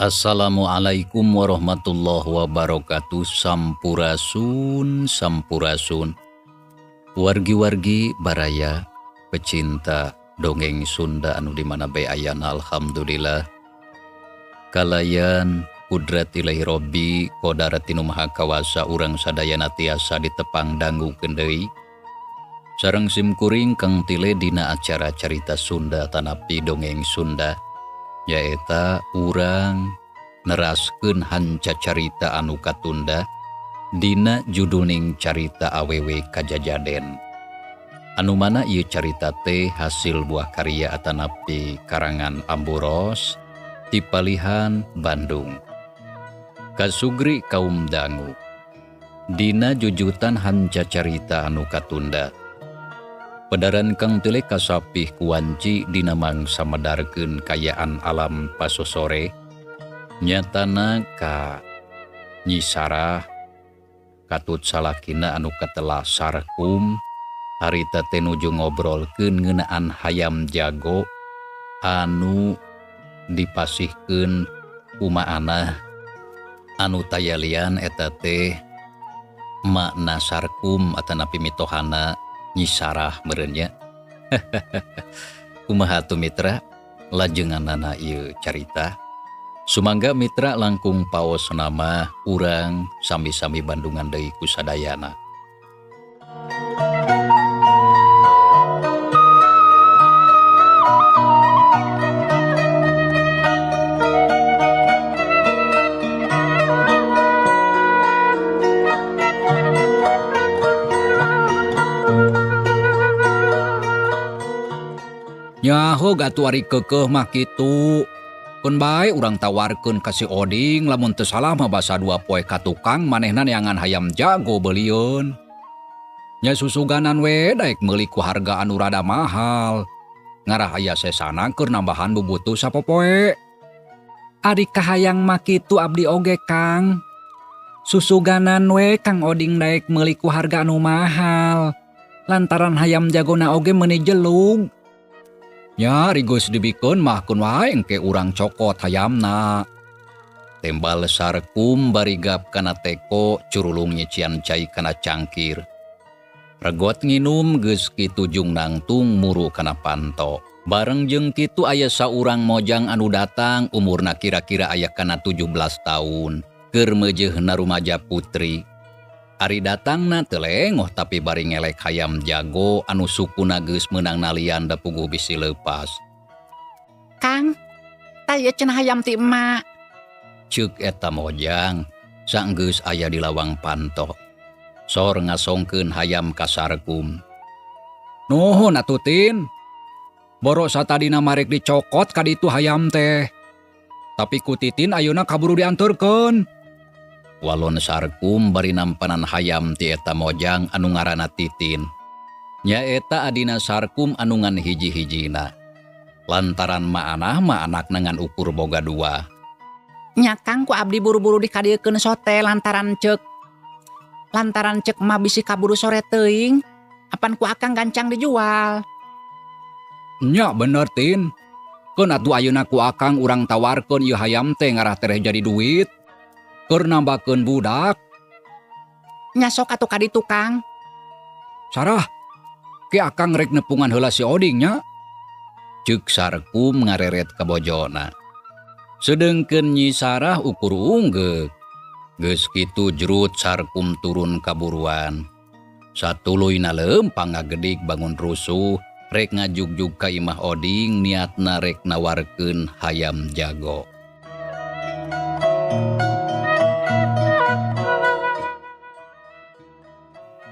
Assalamualaikum warahmatullahi wabarakatuh. Sampurasun, sampurasun. Wargi-wargi baraya pecinta dongeng Sunda anu di mana bae ayana, alhamdulillah. Kalayan kudrat Ilahi Robbi kodarat tinu maha kawasa urang sadayana tiasa ditepang dangukeun deui. Sareng simkuring Kang Tile dina acara carita Sunda tanapi dongeng Sunda, nyaeta urang neraskeun hanca carita anu katunda dina judulning carita awewe kajajaden. Anu mana ieu carita teh hasil buah karya atanapi karangan Ambu Ros ti Palihan Bandung. Kasugri kaum dangu. Dina jujutan hanca carita anu katunda. Pedaran Kang Tile kasapih kuanci dina mangsa medarkeun kayaan alam pasosore, nyatana ka Nyi Sarah katut salakina anu katela Sarkum harita teh nuju ngobrolkeun ngeunaan hayam jago anu dipasihkeun kumaanah anu tayalian eta teh makna Sarkum atanapi mitohana Nyi Sarah meureun nya. Kumaha atuh mitra lajenganana ieu carita? Sumangga mitra langkung paos nama urang sami-sami bandungan deui ku sadayana. Nyaho gatu ari keukeuh mah kitu. Keun bae urang tawarkeun ka si Oding lamun teu salah mah basa 2 poe ka tukang manehna neangan hayam jago beulieun. Nya susuganan we daek meuli ku harga anu rada mahal. Ngarah aya sesana keur nambahan bubutuh sapopoe. Ari kahayang mah kitu abdi oge Kang. Susuganan we Kang Oding daek meuli ku harga anu mahal. Lantaran hayam jagona oge meuni jelug. Nya ari geus dibikeun mah keun wae engke urang cokot hayamna. Tembal Sarkum barigap kana teko curulung nyician cai kana cangkir. Regot nginum geus kitu jung nangtung muru kana panto. Bareng jeung kitu aya saurang mojang anu datang umurna kira-kira aya kana 17 tahun. Keur meujeuhna rumaja putri. Ari datangna teu lengoh tapi bari ngelek hayam jago anu sukuna geus meunang nalian da puguh bisi leupas. Kang, tah ieu cenah hayam ti emak. Ceuk eta mojang sanggeus aya di lawang panto. Sor ngasongkeun hayam ka Sarkum. Nuhun atuh Tin. Boro satadina marek dicokot ka ditu hayam teh. Tapi ku Titin ayeuna kaburu dianturkeun. Walon Sarkum bari nampanan hayam ti eta mojang anu ngaranna Titin. Nyaeta adina Sarkum anu ngan hiji-hijina. Lantaran maanah mah anakna ngan ukur boga 2. Nya Kang ku abdi buru-buru dikadiekeun sote lantaran ceuk. Lantaran ceuk mah bisi kaburu sore teuing. Apan ku akang gancang dijual. Nya bener Tin. Keun atuh ayeuna ku akang urang tawarkeun ieu hayam teh ngarah tereh jadi duit. Keur nambahkeun budak. Nya sok atuh ka ditu Kang. Sarah, ke akang rek nepungan heula si Oding nya. Ceuk Sarkum ngareret ka bojona. Sedengkeun Nyi Sarah ukur unggeuk. Geus kitu jrut Sarkum turun kaburuan. Satuluyna leumpang ngagedig bangun rusuh rek ngajugjug ka imah Oding niatna rek nawarkeun hayam jago.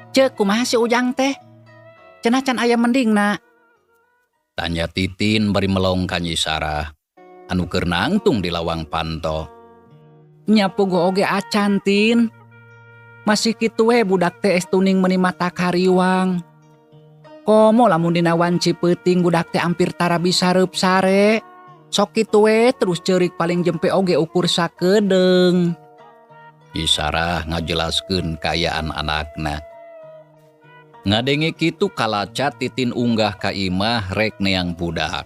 Ceuk kumaha si Ujang teh? Cenah can aya mendingna. Tanya Titin bari melong ka Nyi Sarah anu keur nangtung di lawang panto. Nya puguh oge acan Tin. Masih kitu we budak teh es tuning meuni mata kariwang. Komo lamun dina wanci peuting budak teh ampir tara bisa reup sare. Sok kitu we terus ceurik paling jempe oge ukur sakedeung. Nyi Sarah ngajelaskeun kaayaan anakna. Ngadenge kitu kalaca Titin unggah ka imah rek neang budak.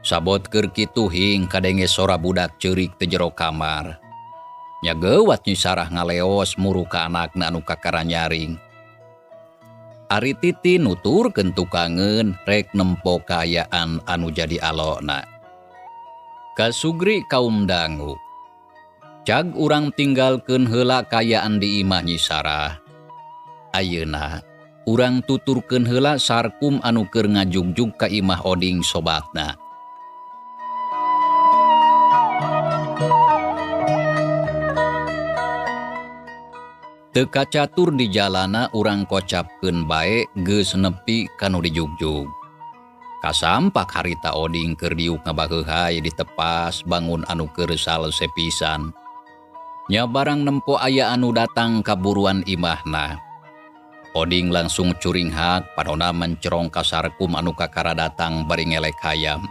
Sabot keur kitu hing kadenge sora budak ceurik teh jero kamar. Nya geuwat Nyi Sarah ngaleos muru ka anakna anu kakara nyaring. Ari Titi nuturkeun tukangeun rek nempo kaayaan anu jadi alona. Kasugri kaum dangu. Cag urang tinggalkeun heula kaayaan di imah Nyi Sarah. Ayeuna urang tuturkeun heula Sarkum anu keur ngajugjug ka imah Oding sobatna. Teu kacatur di jalana urang kocapkeun bae geus nepi ka nu dijugjug. Kasampak harita Oding keur diuk ngabaheuhay di tepas bangun anu keur salese pisan. Nya barang nempo aya anu datang ka buruan imahna. Oding langsung curinghak panona mencerong ka Sarkum anu kakara datang bari ngelek hayam.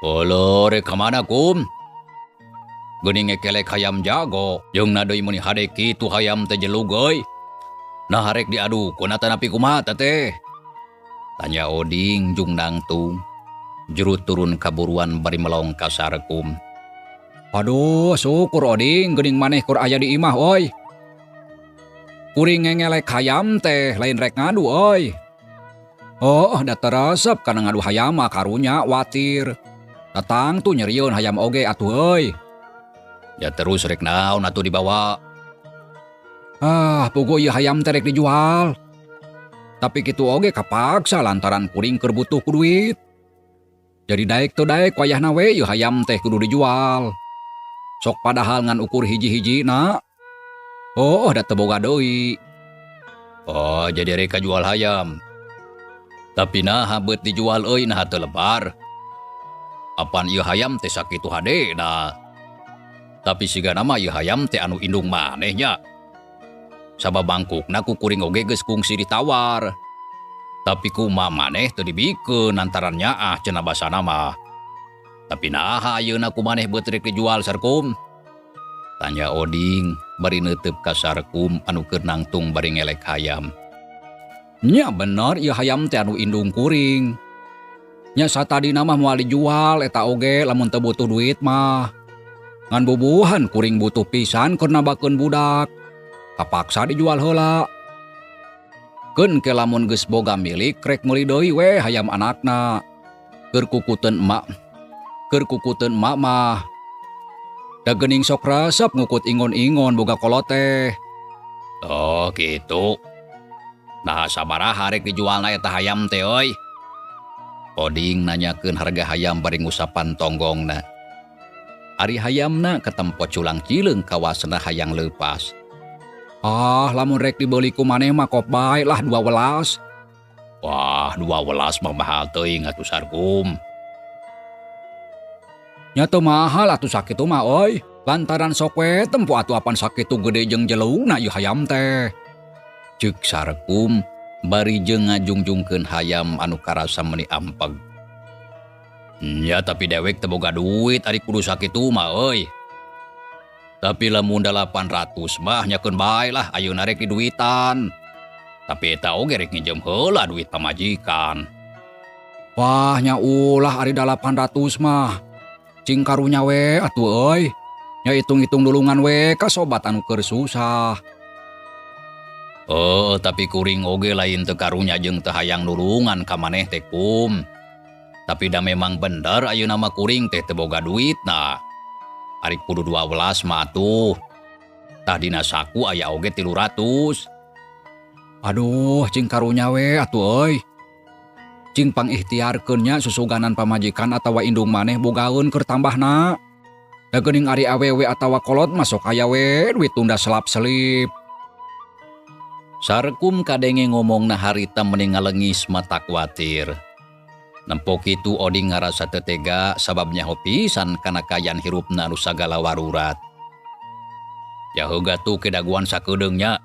"Olo rek ka mana kum?" Geuning ngekelek hayam jago, jeung na deui meuni hade kitu hayam teh jelug euy. Nah harek diadukeun atanapi kumaha teh? Tanya Oding jung nangtung. Juru turun kaburuan bari melong ka Sarkum. Aduh, syukur Oding geuning maneh kur aya di imah euy. Kuring ngengelek hayam teh lain rek ngadu euy. Oh, da teresep kana ngadu hayam mah karunya watir. Datang tuh nyerieun hayam oge atuh euy. Ya terus rek naon atuh dibawa? Ah, puguh ieu hayam teh rek dijual. Tapi kitu oge kapaksa lantaran kuring keur butuh ku duit. Jadi daek teu daek wayahna we ieu hayam teh kudu dijual. Sok padahal ngan ukur hiji-hiji na. Oh, da teu boga deui. Oh, jadi rek jual hayam. Tapi naha beut dijual euy naha teu lebar. Apan ieu hayam teh sakitu hadena. Tapi sigana mah ieu hayam teh anu indung maneh nya. Sabab bangkukna ku kuring oge geus kungsi ditawar. Tapi kumaha maneh teu dibikeun lantaran nyaah cenah basana mah. Tapi naha ayeuna ku maneh beut rek dijual Sarkum? Tanya Oding bari neuteup ka Sarkum anu keur nangtung bari ngelek hayam. Nya bener ieu hayam teh anu indung kuring. Nya satadina mah moal dijual eta oge lamun teu butuh duit mah. Ngan bubuhan kuring butuh pisan keur nabakeun budak. Kapaksa dijual heula. Keun ke lamun geus boga milik rek meuli deui we hayam anakna. Keur kukuteun emak. Keur kukuteun emak mah. Da geuning sok resep ngukut ingon-ingon boga kolot teh. Oh gitu. Nah sabaraha rek dijualna eta hayam teh euy? Oding nanyakeun harga hayam bari ngusapan tonggongna. Ari hayamna katempo culang cileung kawasna hayang leupas. Ah, lamun rek dibeli ku maneh mah kop bae lah 12. Wah, 12 mah mahal teuing atuh Sarkum. Nya teu mahal atuh sakitu mah euy. Lantaran sok we tempo atuh apan sakitu gede jeung jelungna ieu hayam teh. Ceuk Sarkum bari jeung ngajungjungkeun hayam anu karasa meuni ampeg. Ya tapi dewek teu boga duit ari kudu sakitu mah euy. Tapi lamun 800 mah nyakeun bae lah ayeuna rek diduitan. Tapi eta oge rek nginjem heula duit pamajikan. Wah nya ulah ari 800 mah. Cing karunya we atuh euy. Nya hitung-hitung dulungan we ka sobat anu keur susah. Oh, tapi kuring oge lain teu karunya jeung teu hayang nulungan ka maneh teh kum. Tapi da memang bener ayeuna mah kuring teh teu boga duit nah. Ari kudu 12 mah atuh. Tah dina saku aya oge 300. Aduh, cing karunya we atuh euy. Cing pangikhtiarkeun nya susuganan pamajikan atawa indung maneh bogaeun keur tambahna. Da geuning ari awewe atawa kolot mah sok aya we duit tunda selap-selip. Sarkum kadenge ngomongna harita meni ngalengis mata kuatir. Nempo kitu Oding ngarasa teu tega sabab nyaho pisan kana kaayaan hirupna anu sagala warurat. Ya heug atuh kedaguan sakedeung nya.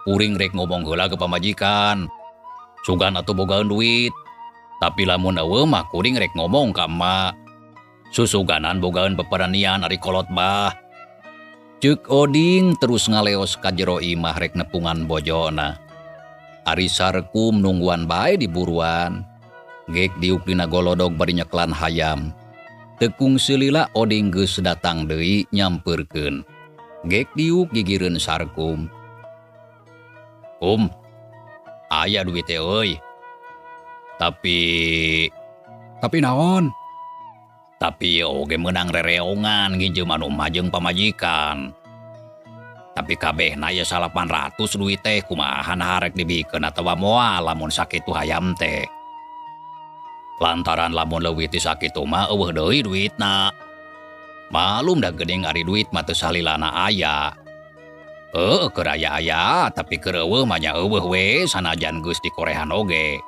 Kuring rek ngomong heula ke pamajikan. Sugan atuh bogaeun duit. Tapi lamun eueuh mah kuring rek ngomong ka emak. Susuganan bogaeun peperanian ari kolot bah. Ceuk Oding terus ngaleos ka jero imah rek nepungan bojona. Ari Sarkum nungguan bae di buruan. Gek diuk dina golodog bari nyeklan hayam. Teu kungsi lila Oding geus datang deui nyampeurkeun. Gek diuk gigireun Sarkum. Kum, aya duit teh euy. Tapi Tapi naon? Tapi oge meunang rereongan nginjeum anu mah jeung pamajikan. Tapi kabehna aya 800 duit teh kumaha naha rek dibikeun atawa moal lamun sakitu hayam teh. Lantaran lamun leuwih ti sakitu mah eueuh deui duitna. Malum da geuning ari duit mah teu salilana aya. Heueuh keur aya-aya tapi keur eueuh mah nya eueuh we sanajan geus dikorehan oge.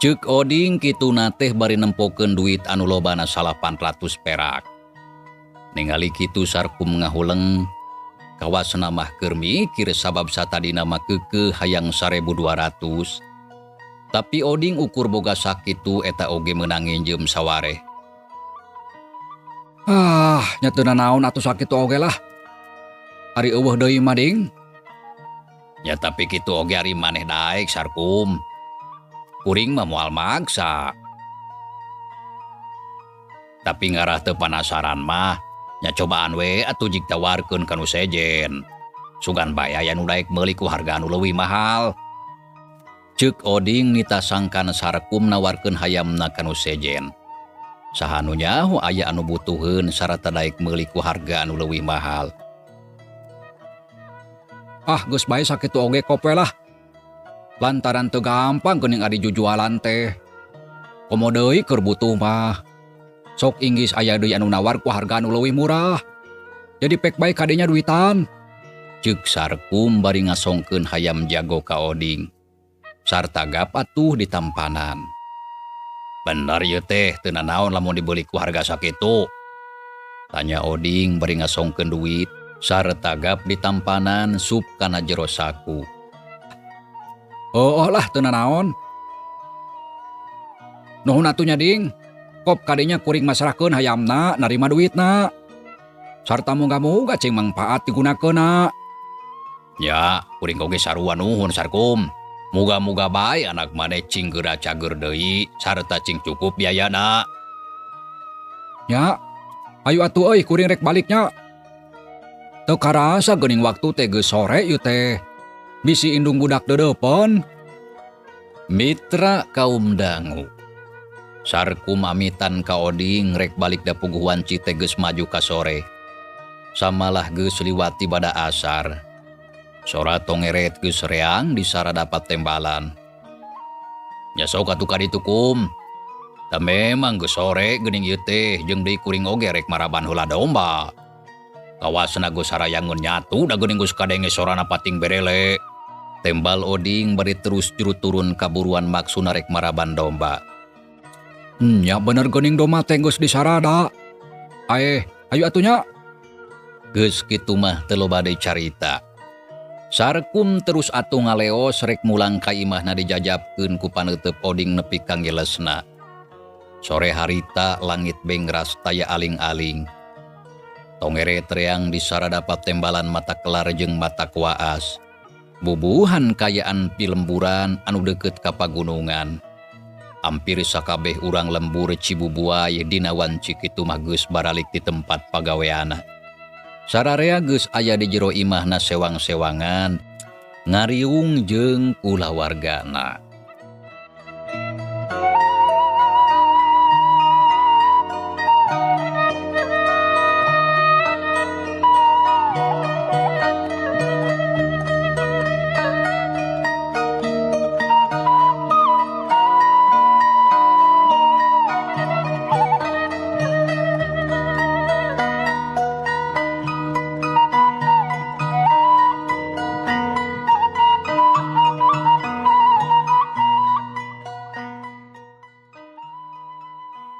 Ceuk Oding kituna teh bari nempokeun duit anu lobana 800 perak. Ningali kitu Sarkum ngahuleng. Kawasna mah keur mikir sabab satadina mah keukeuh hayang 1200. Tapi Oding ukur boga sakitu eta oge meunang nginjeum sawareh. Ah, nya teu nanaon atuh sakitu oge lah. Ari eueuh deui mah ding. Ya tapi kitu oge ari maneh daek Sarkum. Kuring mah moal maksa. Tapi ngarah teu panasaran mah, nya cobaan we atuh jik tawarkeun ka nu sejen. Sugan bae aya nu daek meuli ku harga anu leuwih mahal. Ceuk Oding nitasangkan Sarkum nawarkeun hayamna ka nu sejen. Saha nu nyaho aya anu butuheun sarata daek meuli ku harga anu leuwih mahal. Ah, geus bae sakitu oge kope lah. Lantaran teu gampang geuning ari jujualan teh. Komo deui keur butuh mah. Sok inggis aya deui anu nawar ku harga anu leuwih murah. Jadi pek bae kadenya duitan. Ceuk Sarkum bari ngasongkeun hayam jago ka Oding. Sarta gap atuh ditampanan. Bener ieu teh teu nanaon lamun dibeli ku harga sakitu. Tanya Oding bari ngasongkeun duit. Sarta gap ditampanan sup kana jero saku. Oh, oh lah teu nanaon. Nuhun atuh nya ding. Kop kadenya kuring masrahkeun hayamna narima duitna. Sarta moga-moga cing mangpaat digunakeunna. Ya, kuring oge sarua nuhun Sarkum. Muga-muga bae anak maneh cing geura cager deui sarta cing cukup biayana. Ya, ayo atuh euy kuring rek baliknya. Teu karasa geuning waktu teh geus sore ieu teh. Bisi indung budak deudeupeun. Mitra kaum dangu. Sarkum amitan ka Oding rek balik da puguh wanci teh geus maju ka sore. Samalah geus liwati bada asar. Sora tongeret geus reang di saradapat tembalan. Nya sok atuh ka ditu kum. Da memang geus sore geuning ieu teh jeung deui kuring oge rek maraban heula domba. Kawasna geus sarayangeun nyatu da geuning geus kadenge sorana pating berele. Tembal Oding bari terus juru turun kaburuan maksuna rek maraban domba. Nya bener geuning domba teh geus disarada. Ae, ayo atuh nya. Geus kitu mah teu loba deui carita. Sarkum terus atuh ngaleos rek mulang ka imahna dijajabkeun ku paneuteup Oding nepi ka ngelesna. Sore harita langit bengras taya aling-aling. Tongere treang disaradapat tembalan mata kelar jeung mata kuaas. Bubuhan kayaan pilemburan anu deukeut ka pagunungan. Hampir sakabeh urang lembur Cibubuay dina wanci kitu mah geus baralik di tempat pagaweana. Sararea geus aya di jero imahna sewang-sewangan, ngariung jeung kulawargana.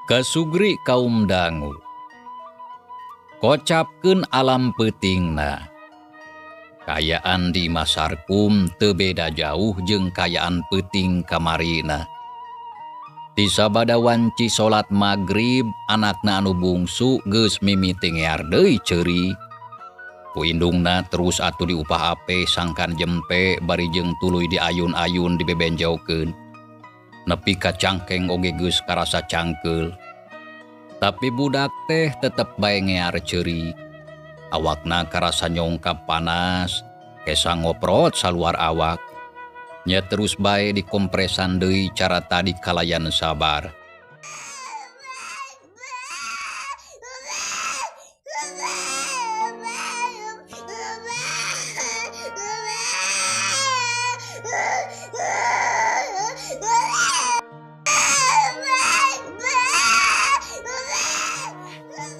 Kasugri kaum dangu. Kocapkeun alam peutingna. Kayaan di Masarkum teu beda jauh jeung kayaan peuting kamarina. Ti sabada wanci salat magrib anakna anu bungsu geus mimiti ngear deui ceuri. Ku indungna terus atuh diupah ape sangkan jempe bari jeung tuluy diayun-ayun dibebenjokeun. Nepi ka cangkeng oge geus karasa cangkeul. Tapi budak teh tetep bae ngear ceurik. Awakna karasa nyongkap panas, kesa ngoprot saluar awak. Nya terus bae dikompresan deui cara tadi kalayan sabar.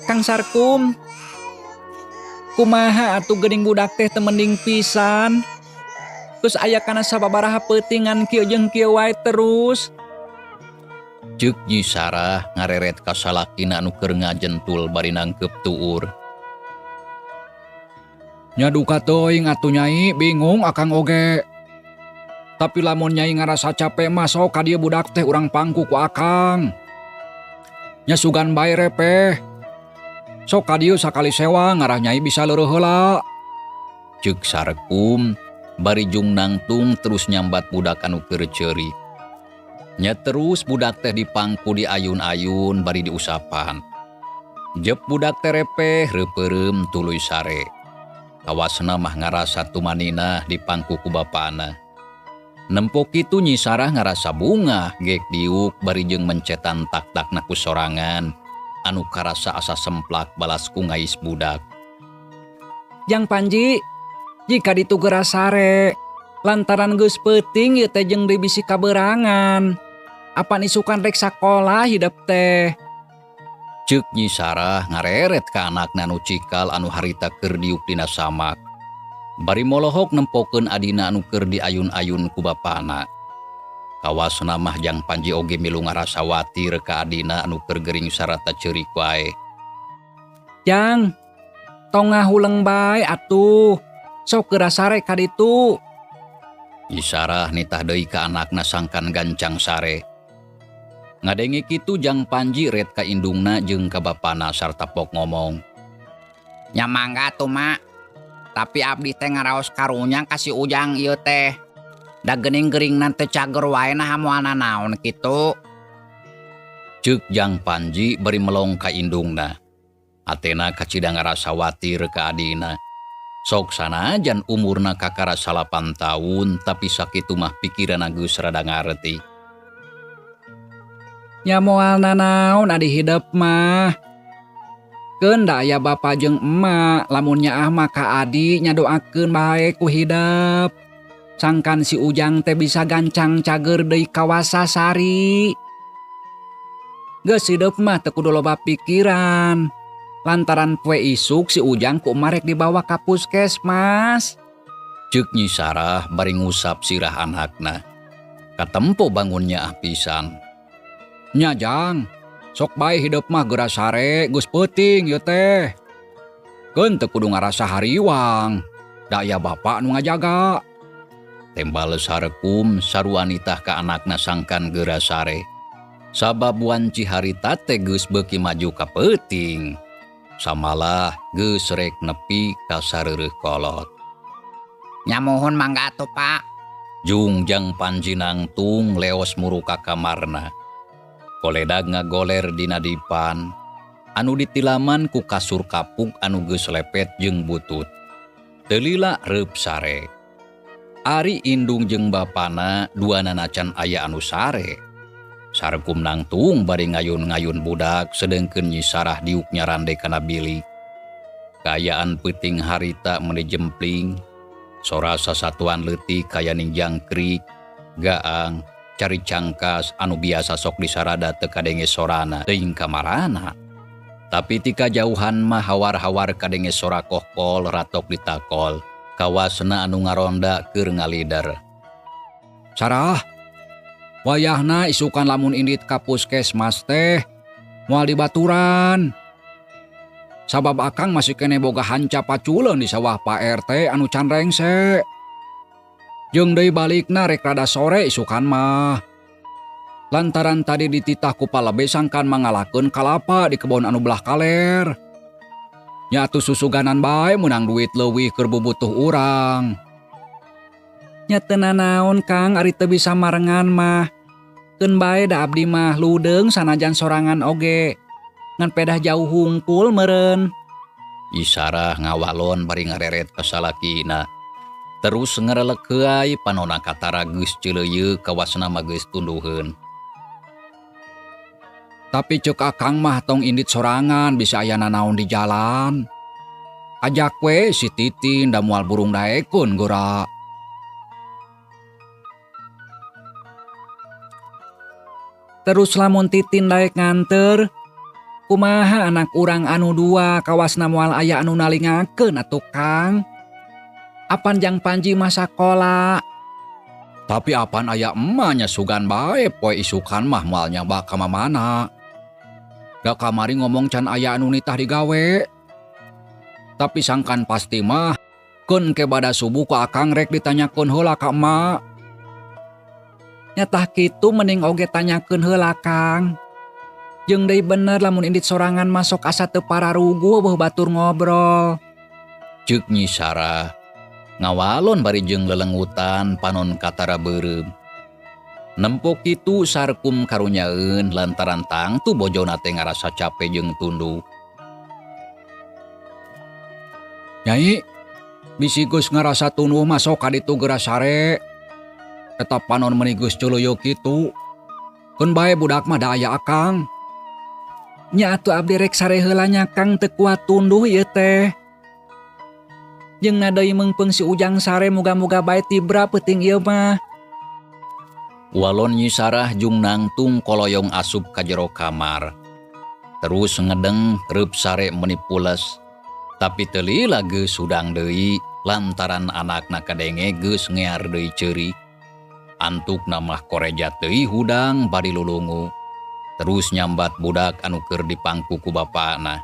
Kang Sarkum, kumaha atuh geuning budak teh teu mending pisan. Terus aya kana sababaraha peutingan kieu jeung kieu wae terus. Ceuk Nyi Sarah ngareret ka salakina anu keur ngajentul bari nangkeup tuur. Nya duka teuing atuh Nyai, bingung akang oge. Tapi lamun Nyai ngarasa capek mah sok ka dieu budak teh urang pangku ku akang. Nya sugan bae repeh. Sok ka dieu sakali sewa ngarah Nyai bisa leureut heula. Ceuk Sarkum bari jung nangtung terus nyambat budak anu keur ceurik. Nya terus budak teh dipangku di ayun-ayun bari diusapan. Jep budak teh repeh reupeurem tuluy sare. Kawasna mah ngarasa tumaninah dipangku ku bapana. Nempo kitu Nyi Sarah ngarasa bungah gek diuk bari jeung mencetan tak-takna ku sorangan anu karasa asa semplak balas ku ngais budak. Jang Panji, jika ditu geura sare, lantaran geus peuting ieu teh jeung deui bisi kaberangan. Apan isukan rek sakolah hidep teh. Ceuk Nyi Sarah ngareret ka anakna anu cikal anu harita keur diuk dina samak. Bari molohok nempokeun adina anu keur diayun-ayun ku bapana. Kawasna mah Jang Panji oge milu ngarasa watir ka adina anu keur gering sarata ceurik wae. Jang, tong ngahuleng bae atuh. Sok geura sare ka ditu. Nyi Sarah nitah deui ka anakna sangkan gancang sare. Ngadenge kitu Jang Panji ret ka indungna jeung ka bapana sarta pok ngomong. Nya mangga atuh mak. Tapi abdi teh ngaraos karunya ka si Ujang ieu teh. Da geuning geuringna teh cager wae nah moal nanaon kitu. Ceuk Jang Panji bari melong ka indungna. Atena kacida ngarasa watir ka adina. Sok sanajan umurna kakara 8 tahun tapi sakitu mah pikiranna geus rada ngareti. Nya moal nanaon adi hidep mah. Keun da aya bapa jeung emak, lamun nyaah mah ka adi nyadoakeun bae ku hidep. Sangkan si Ujang teh bisa gancang cager deui kawasa sari. Geus hidep mah teu kudu loba pikiran. Lantaran poe isuk si Ujang ku emak rek dibawa ka puskesmas. Ceuk Nyi Sarah bari ngusap sirah anakna. Katempo bangun nyaah pisan. Nya Jang, sok bae hidep mah geura sare geus peuting ieu teh. Keun teu kudu ngarasa hariwang, da aya bapa nu ngajaga. Tembal Sarkum sarua nitah ka anakna sangkan geura sare. Sabab wanci harita teh geus beuki maju ka peuting. Samalah geus rek nepi ka sareureut kolot. Nya muhun mangga atuh Pak. Jung Jang Panji nangtung leos muru ka kamarna. Koledag ngagoler dina dipan, anu ditilaman ku kasur kapuk anu geus lepet jeung butut. Teu lila reup sare. Ari indung jeung bapana duanana can aya anu sare. Sarkum nangtung bari ngayun-ngayun budak sedengkeun Nyi Sarah diuk nyarande kana bilik. Kaayaan peuting harita meuni jempling, sora sasatuan leutik kaya ningjangkrik, gaang, cari cangkas anu biasa sok disarada teu kadenge sorana teuing kamarana. Tapi ti kajauhan mah hawar-hawar kadenge sora kohkol ratok ditakol, kawasna anu ngaronda keur ngalider. Sarah, wayahna isukan lamun indit ka puskesmas teh moal dibaturan. Sabab akang masih kene boga hanca paculeun di sawah Pak RT anu can rengse. Jeung deui balikna rek rada sore isukan mah. Lantaran tadi dititah ku palebe sangkan mangalakeun kalapa di kebon anu belah kaler. Nya atuh susuganan bae meunang duit leuwih keur bubutuh urang. Nya teu nanaon Kang ari teu bisa marengan mah. Keun bae da abdi mah ludeung sanajan sorangan oge. Ngan pedah jauh hungkul meureun. Isarah ngawalon bari ngareret ka salakina. Terus ngarelek heuay panona katara geus ceuleuyeu kawasna mah geus tunduheun. Tapi ceuk akang mah tong indit sorangan bisa aya nanaon di jalan. Ajak we si Titin da moal burung daekeun geura. Terus lamun Titin daek nganter, kumaha anak urang anu dua kawasna moal aya anu nalingakeun atuh Kang. Apan jang Panji mah sakola. Tapi apan aya emanya sugan bae poe isukan mah moal nyaba ka mamana. Da kamari ngomong can aya anu nitah digawe. Tapi sangkan pasti mah keun ke bada subuh ku akang rek ditanyakeun heula ka emak. Nyatah kitu mending oge tanyakeun heula Kang. Jeung deui bener lamun indit sorangan masuk asa teu pararugu beuh batur ngobrol. Ceuk Nyi Sarah ngawalon bari jeung lelengutan panon katara beureum. Nempo kitu Sarkum karunyaeun lantaran tangtu bojona teh ngarasa cape jeung tunduh. Nyai, bisi geus ngarasa tunduh mah sok ka ditu geura sare. Eta panon meuni geus ceuleuyeu kitu. Keun bae budak mah da aya akang. Nya atuh abdi rek sare heula nya Kang teu kuat tunduh ieu teh. Jeung na deui meungpeung si Ujang sare muga-muga bae tibra peuting ieu mah. Walon Nyi Sarah jung nangtung koloyong asup ka jero kamar. Terus ngedeng reup sare meuni pules. Tapi teu lila geus hudang deui lantaran anakna kadenge geus ngear deui ceurik. Antukna mah korejat deui hudang bari lulungu. Terus nyambat budak anu keur dipangku ku bapana.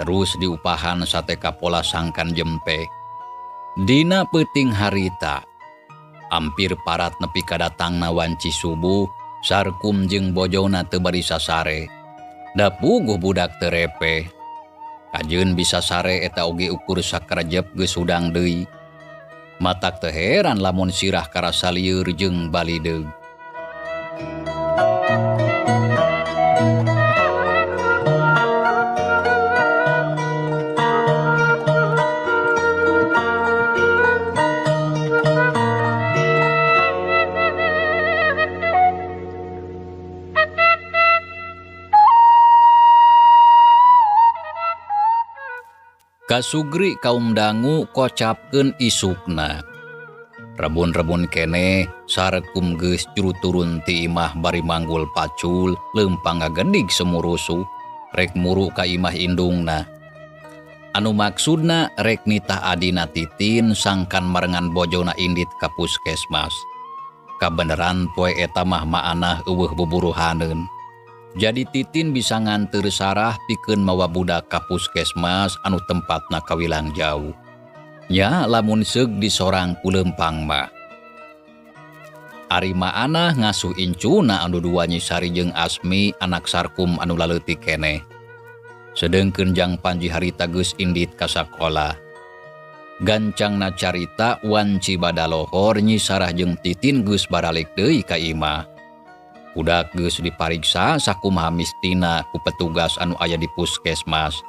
Terus diupahan sate kapola sangkan jempe. Dina peuting harita. Ampir parat nepi kadatangna wanci subuh, Sarkum jeung bojona teu bari sasare. Da puguh budak teu repe. Kajeun bisa sare eta oge ukur sakarejep geus hudang deui. Matak teu heran lamun sirah karasa lieur jeung balideug. Kasugri kaum dangu kocapkeun isukna. Rebun-rebun kene Sarkum geus juru turun ti imah bari manggul pacul leumpang ngagedig semurusuh rek muru ka imah indungna. Anu maksudna rek nitah adina Titin sangkan marengan bojona indit ka puskesmas. Kabeneran poe eta mah maanah eueuh buburuhaneun. Jadi Titin bisa nganteur Sarah pikeun mawa budak ka puskesmas anu tempatna kawilang jauh. Nya lamun seug disorang ku leumpang mah. Ari maanah ngasuh incuna anu dua Nyi Sari jeung Asmi anak Sarkum anu laleutik keneh. Sedengkeun jang Panji harita geus indit ka sakola. Gancangna carita wanci badalohor Nyi Sarah jeung Titin geus baralik deui ka imah. Budak geus dipariksa sakumaha mistina ku petugas anu aya di puskesmas.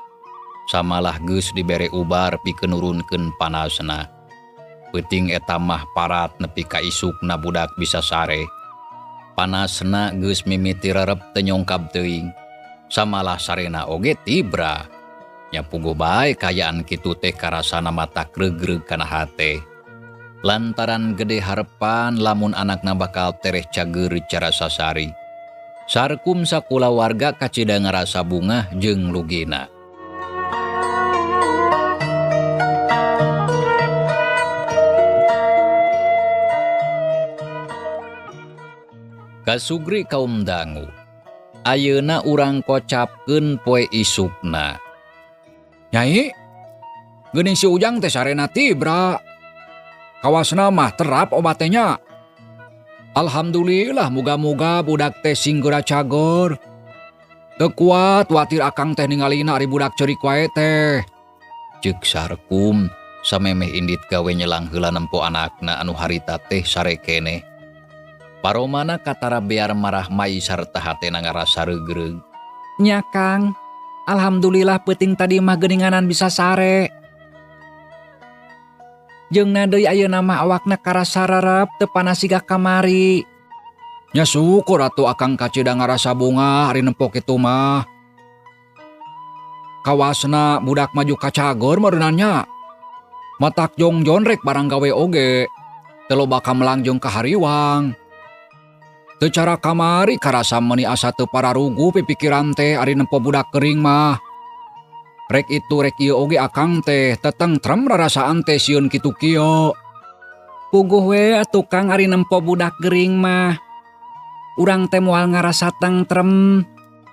Samalah geus dibere ubar pikeun nurunkeun panasna. Peuting eta mah parat nepi ka isukna budak bisa sare. Panasna geus mimiti rerep teu nyongkab teuing. Samalah sarena oge tibra. Nya puguh bae kayaan kitu teh karasana mata gregreg kana hate. Lantaran gede harepan lamun anakna bakal tereh cager cara sasari. Sarkum sakulawarga kacida ngarasa bungah jeung lugina. Kasugri kaum dangu. Ayeuna urang kocapkeun poe isukna. Nyai, geuning si Ujang teh sarena tibra. Kawasna mah terap obatnya. Alhamdulillah muga-muga budak teh sing geura cageur. Teu kuat watir akang teh ningalina ari budak ceurik wae teh. Ceuk Sarkum samemeh indit gawe nyelang heula nempo anakna anu harita teh sare keneh. Paromana katara bear marah mai sarta hatena ngarasa regreg. Nya Kang, alhamdulillah peuting tadi mah geuninganan bisa sare. Jeung na deui ayeuna mah awakna karasa rerep teu panas siga kamari. Nya syukur atuh akang kacida ngarasa bungah ari nempo kitu mah. Kawasna budak maju kacageur meureunan nya. Matak jongjon rek barang gawe oge. Teu loba kamelang jeung kahariwang. Teu cara kamari karasa meuni asa teu pararuguh pipikiran teh ari nempo budak gering mah. Rek itu rek ieu oge akang teh tetentrem rarasaan teh sieun kitu kieu. Puguh we atuh Kang ari nempo budak gering mah. Urang teh moal ngarasa tentrem,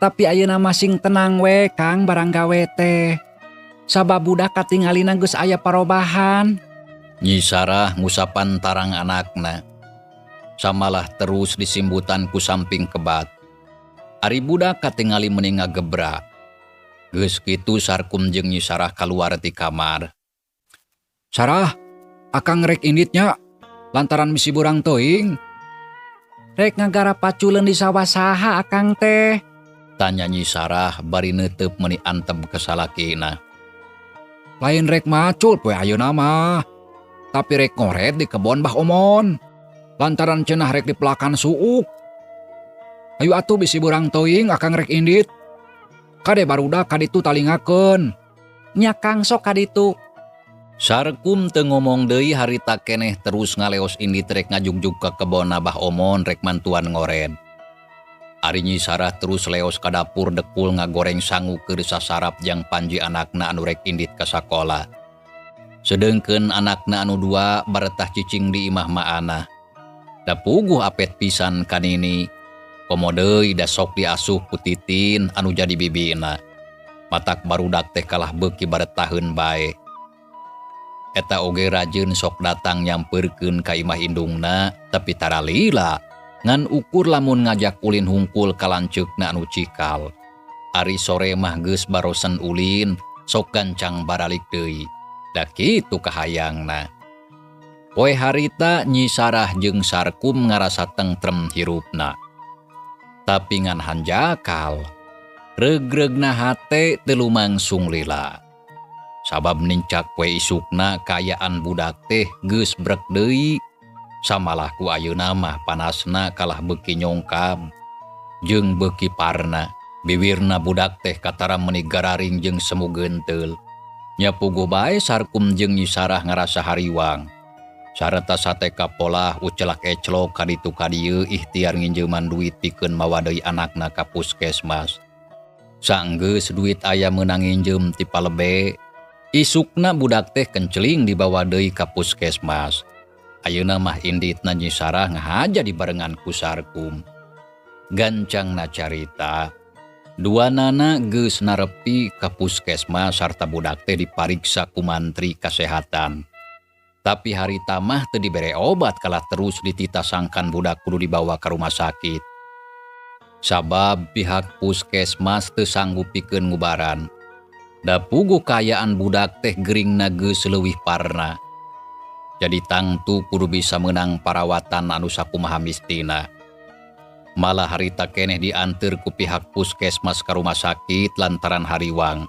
tapi ayeuna mah sing tenang we Kang barang gawe teh. Sabab budak katingalina geus aya parobahan. Nyi Sarah ngusapan tarang anakna. Samalah terus disimbutan ku samping kebat. Ari budak katingali meuni ngagebra. Geus kitu Sarkum jeung Nyi Sarah kaluar ti kamar. Sarah, akang rek indit nya lantaran misi burang teuing. Rek ngagarap paculeun di sawah saha akang teh? Tanya Nyi Sarah bari neuteup meuni antep ka salakina. Lain rek macul poe ayeuna mah, tapi rek ngoret di kebon Bah Omon. Lantaran cenah rek dipelakan suuk. Ayo atuh bisi burang teuing akang rek indit. Kade barudak kaditu talingakeun. Nya Kang sok kaditu. Sarkum teu ngomong deui harita keneh terus ngaleos indit rek ngajugjug ka kebon Abah Omon rek mantuan ngored. Ari Nyi Sarah terus leos ka dapur dekul ngagoreng sangu keur sasarap jang panji anakna anu rek indit ka sakola. Sedengkeun anakna anu dua baretah cicing di imah maana. Da puguh apet pisan kanini. Komo deui da sok diasuh ku Titin anu jadi bibina. Matak barudak teh kalah beuki baretaheun bae. Eta oge rajeun sok datang nyampeurkeun ka imah indungna tapi tara lila. Ngan ukur lamun ngajak ulin hungkul ka lanceukna anu cikal. Ari sore mah geus barosen ulin, sok gancang baralik deui. Da kitu kahayangna. Poe harita Nyi Sarah jeung Sarkum ngarasa tentrem hirupna. Tapi ngan hanjakal, reugreugna hate teu lumangsung lila. Sabab nincak poe isukna kaayaan budak teh geus brek deui. Samalah ku ayeuna mah panasna kalah beuki nyongkab jeung beuki parna. Biwirna budak teh katara meuni gararing jeung semu geunteul. Nya puguh bae Sarkum jeung Nyi Sarah ngarasa hariwang. Sarta sateka polah ucelak eclok kaditu kadieu ikhtiar nginjeuman duit pikeun mawa deui anakna ka puskesmas. Sanggeus duit aya meunang nginjeum ti palebe, isukna budak teh kenceling dibawa deui ka puskesmas. Ayeuna mah inditna Nyi Sarah ngahaja dibarengan ku Sarkum. Gancangna carita, duanana geus narepi ka puskesmas sarta budak teh dipariksa ku mantri kasehatan. Tapi harita mah teu dibere obat kalah terus dititasangkan budak kudu dibawa ka rumah sakit. Sabab pihak puskesmas teu sanggup pikeun ngubaran. Da puguh kaayaan budak teh geuringna geus leuwih parna. Jadi tangtu kudu bisa menang parawatan anu sakumaha mistina. Malah harita keneh dianteur ku pihak puskesmas ka rumah sakit lantaran hariwang.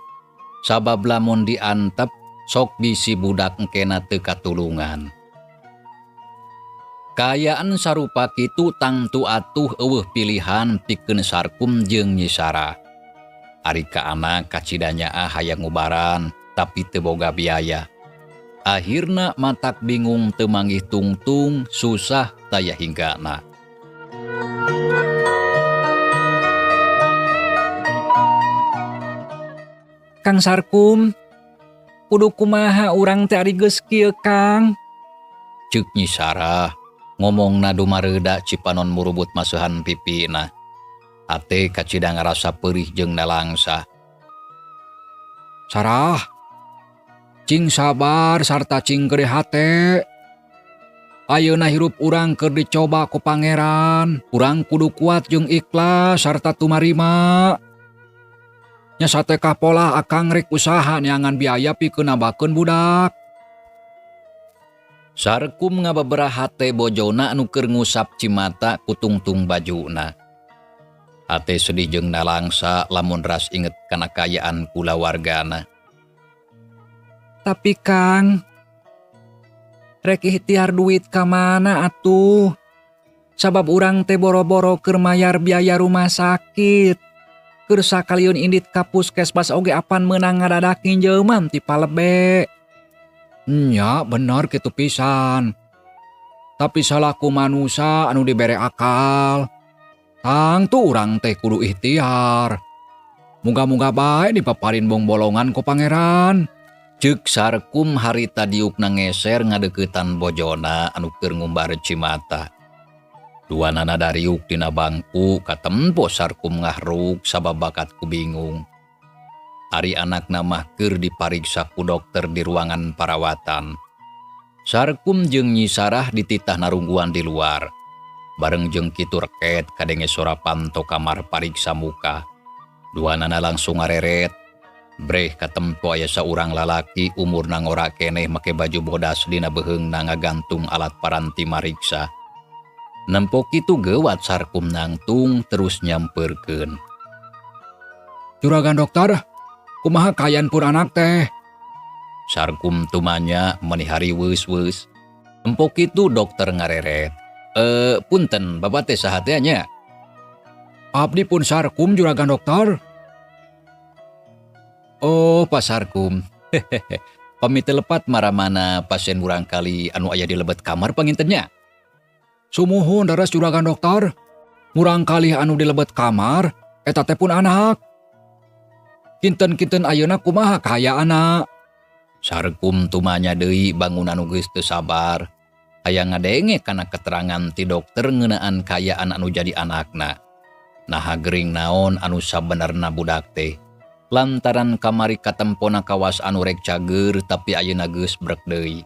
Sabab lamun diantep sok bisi budak engkena teu katulungan. Kaayaan sarupa kitu tangtu atuh eueuh pilihan pikeun Sarkum jeung Nyi Sarah. Ari ka anak kacida nyaah hayang ngubaran tapi teu boga biaya. Akhirna matak bingung teu manggih tungtung susah taya hinggana. Kang Sarkum, kudu kumaha urang teh ari geus kieu Kang? Ceuk Nyi Sarah ngomongna dumareuda cipanon murubut maseuhan pipina. Ate kacida ngarasa peurih jeung nalangsa. Sarah, cing sabar sarta cing gede hate. Ayeuna hirup urang keur dicoba ku pangeran. Urang kudu kuat jeung ikhlas sarta tumarima. Nya satekah pola akang rek usaha neangan biaya pikeun nambakeun budak. Sarkum ngababera hate bojona anu keur ngusap cimata ku tungtung bajuna. Hate sedih jeung nalangsa lamun ras inget kana kaayaan kulawargana. Tapi Kang, rek ikhtiar duit ka mana atuh? Sabab urang teh boro-boro keur mayar biaya rumah sakit. Keur sakalian indit ka puskesmas oge apan meunang ngadadak nginjeuman ti palebe. Nya bener kitu pisan. Tapi salaku manusia anu dibere akal, tangtu urang teh kudu ikhtiar. Muga-muga bae dipaparin bongbolongan ku Pangeran. Ceuk Sarkum harita diukna ngeser ngadeuketan bojona anu keur ngumbar cimata. Duanana dariuk dina bangku katempo Sarkum ngahruk sabab bakat ku bingung. Ari anakna mah keur dipariksa ku dokter di ruangan parawatan. Sarkum jeung Nyi Sarah dititah narungguan di luar. Bareng jeung kitu reket kadenge sora panto kamar pariksa muka. Duanana langsung ngareret. Breh katempo aya saurang lalaki umurna ngora keneh make baju bodas dina beuheungna ngagantung alat paranti mariksa. Nempo kitu geuwat Sarkum nangtung terus nyamperkeun. Juragan dokter, kumaha kaayaan pun anak teh? Sarkum tumanya meni hariweus-weus. Empo kitu dokter ngareret. Punten, bapak teh saha teh nya? Abdi pun Sarkum juragan dokter. Oh, Pak Sarkum. Pamit lepat maramana pasien murangkali anu aya di lebet kamar panginten nya. Sumuhun daras juragan dokter. Murangkali anu di lebet kamar eta teh pun anak. Kinten-kinten ayeuna kumaha kaayaan? Sarkum tumanya deui bangun anu geus teu sabar. Hayang ngadenge kana keterangan ti dokter ngeunaan kaayaan anu jadi anakna. Naha gering naon anu sabenerna budak teh. Lantaran kamari katempona kawas anu rek cager tapi ayeuna geus brek deui.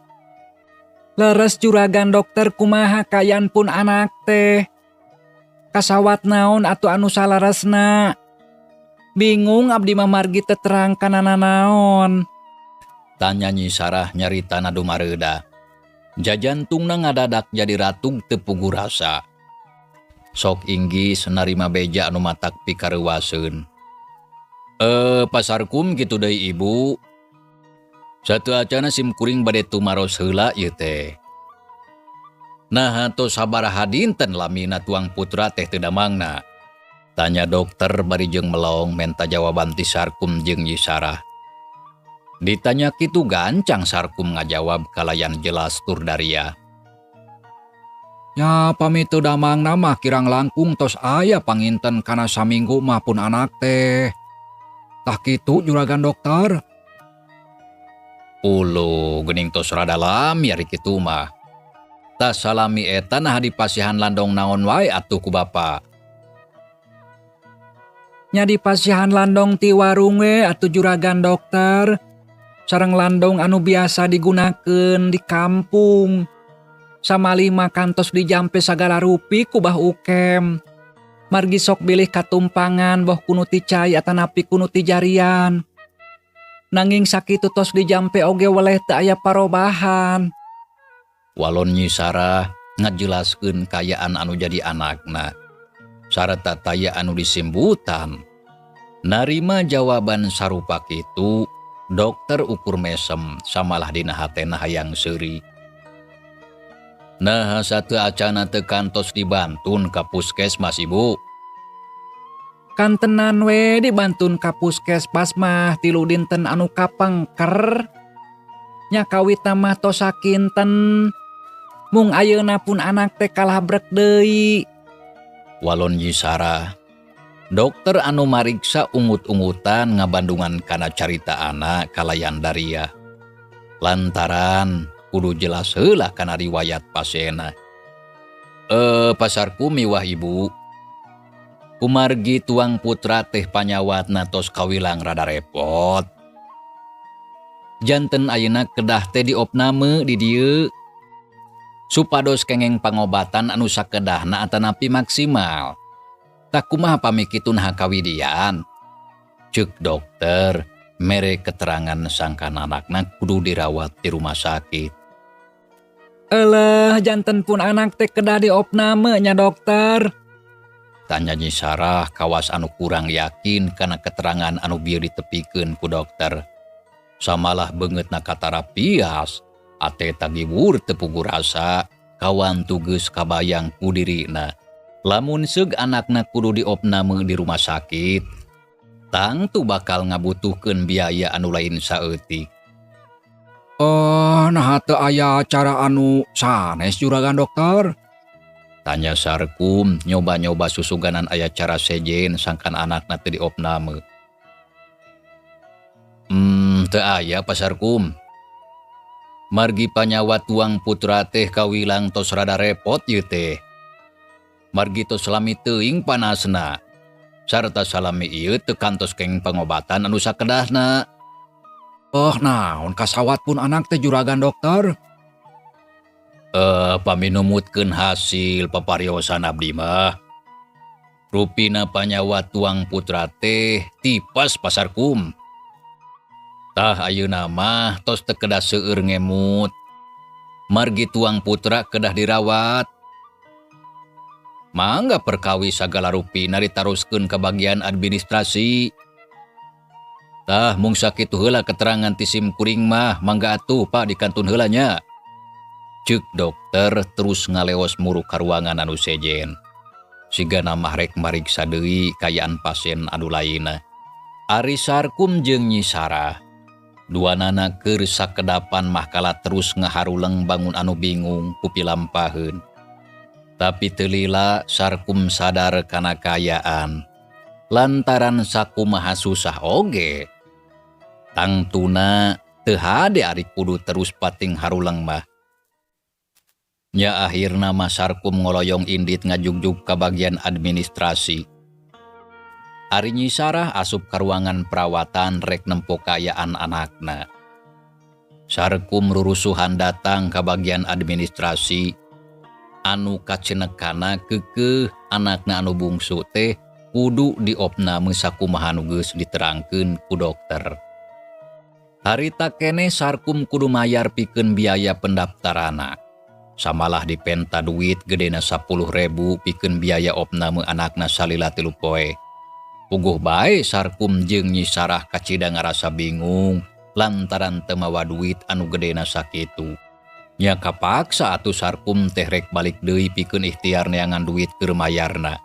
Leres juragan dokter kumaha kaayaan pun anak teh. Kasawat naon atuh anu salaresna. Bingung abdi mah margi teu terang kana nanaon. Tanya Nyi Sarah nyarita nadu mareuda. Jajantungna ngadadak jadi ratug teu puguh rasa. Sok inggis narima beja anu matak pikareuwaseun. Pasarkum kitu deui ibu. Sateuacana sim kuring bade tumaros heula ieu teh. Naha tos sabaraha dinten lamina tuang putra teh teu damangna? Tanya dokter bari jeung melong menta jawaban ti Sarkum jeung Nyi Sarah. Ditanya kitu gancang Sarkum ngajawab kalayan jelas tur daria. Nya pami teu damangna mah kirang langkung tos aya panginten kana saminggu mah pun anak teh. Tah kitu juragan dokter. Ulu geuning tos rada lami ari kitu mah. Tah salami eta naha dipasihan landong naon wae atuh ku bapa. Nya dipasihan landong ti warung we atuh juragan dokter. Sareng landong anu biasa digunakeun di kampung. Samali mah kantos dijampe sagala rupi ku Bah Ukem. Margi sok bilih katumpangan boh kunu ti cai atanapi kunu ti jarian. Nanging sakitu tos dijampe oge weleh teu aya parobahan. Walon Nyi Sarah ngajelaskeun kaayaan anu jadi anakna. Sarta taya anu disimbutan. Narima jawaban sarupa kitu, dokter ukur mesem samalah dina hatena hayang seuri. Nah, sateuacana teu kantos dibantun ka puskesmas ibu. Kantenan we dibantun ka puskesmas mah 3 dinten anu kapengker. Nya kawitna mah tos sakinten. Mung ayeuna pun anak teh kalah brek deui. Walon Nyi Sarah, dokter anu mariksa ungut-ungutan ngabandungan kana carita anak kalayan daria. Lantaran kudu jelas heula kana riwayat pasiena. Pasarku miwah ibu. Kumargi tuang putra teh panyawatna tos kawilang rada repot. Janten ayeuna kedah teh diopname di dieu. Supados kengeng pangobatan anu sakedahna atanapi maksimal. Tak kumaha pami kitu naha kawidian. Ceuk dokter mere keterangan sangkan anakna kudu dirawat di rumah sakit. Eleh, janten pun anak teh kedah diopname nya, dokter? Tanya Nyi Sarah kawas anu kurang yakin kana keterangan anu bieu ditepikeun ku dokter. Samalah beungeutna katara pias, ate tagiwur teu puguh rasa kawantu geus kabayang ku dirina. Lamun seug anakna kudu diopname di rumah sakit, tangtu bakal ngabutuhkeun biaya anu lain saeutik. Oh, nah, teu aya cara anu sanes, juragan dokter? Tanya Sarkum nyoba-nyoba susuganan aya cara sejen sangkan anakna teu diopname. Teu aya, Pak Sarkum. Margi panyawat tuang putra teh kawilang tos rada repot ieu teh. Margi tos lami teuing panasna. Sarta salami ieu teu kantos kenging pangobatan anu sakedahna. Oh, naon kasawat pun anak teh, juragan dokter? Eh, pami numutkeun hasil papariosan abdi mah, rupina panyawat tuang putra teh tipes, Pak Sarkum. Tah, ayeuna mah tos teu kedah seueur ngemut. Margi tuang putra kedah dirawat. Mangga perkawis sagala rupina ditaroskeun ka bagian administrasi. Tah, mung sakitu heula keterangan ti sim kuring mah, mangga atuh, Pak, dikantun heula nya. Ceuk dokter terus ngaleos muruk ka ruangan anu sejen. Sigana mah rek mariksa deui kaayaan pasien anu lainna. Ari Sarkum jeung Nyi Sarah, duanana keur sakedapan mah kala terus ngaharuleng bangun anu bingung ku pilampaheun. Tapi teu lila Sarkum sadar kana kaayaan. Lantaran sakumaha susah oge, tangtuna teu hade ari kudu terus pating haruleng mah. Nya, akhirna mah Sarkum ngoloyong indit ngajugjug ka bagian administrasi. Ari Nyi Sarah asup ka ruangan perawatan rek nempo kaayaan anakna. Sarkum rurusuhan datang ka bagian administrasi anu kacenekana keukeuh anakna anu bungsu teh kudu diopname sakumaha nu geus diterangkeun ku dokter. Harita keneh Sarkum kudu mayar pikeun biaya pendaftaranna. Samalah dipenta duit gedena 10.000 pikeun biaya opname anakna salila 3 poe. Puguh bae Sarkum jeung Nyi Sarah kacida ngarasa bingung lantaran teu mawa duit anu gedena sakitu. Nya, kapaksa atuh Sarkum teh rek balik deui pikeun ikhtiar neangan duit keur mayarna.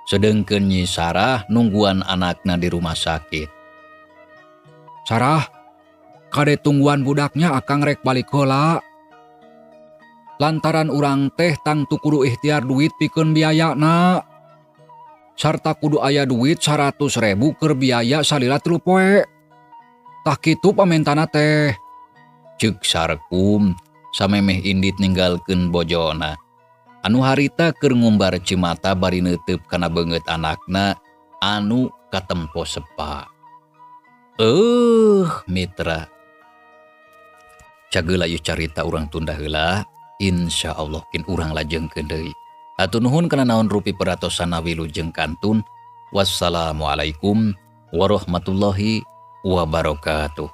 Sedengkeun Nyi Sarah nungguan anakna di rumah sakit. Sarah, kade tungguan budaknya, akang rek balik heula. Lantaran urang teh tangtu kudu ikhtiar duit pikeun biayana. Sarta kudu aya duit 100.000 keur biaya salila 3 poe. Tah, kitu pamentana teh. Ceuk Sarkum samemeh indit ninggalkeun bojona. Anu harita keur ngumbar cimata bari neuteub kana beungeut anakna anu katempo sepa. Eh, mitra. Cageula ieu carita urang tunda heula, insyaallah kin urang lajengkeun deui. Hatur nuhun kana naon rupi perhatosana, wilujeng kantun. Wassalamualaikum warahmatullahi wabarakatuh.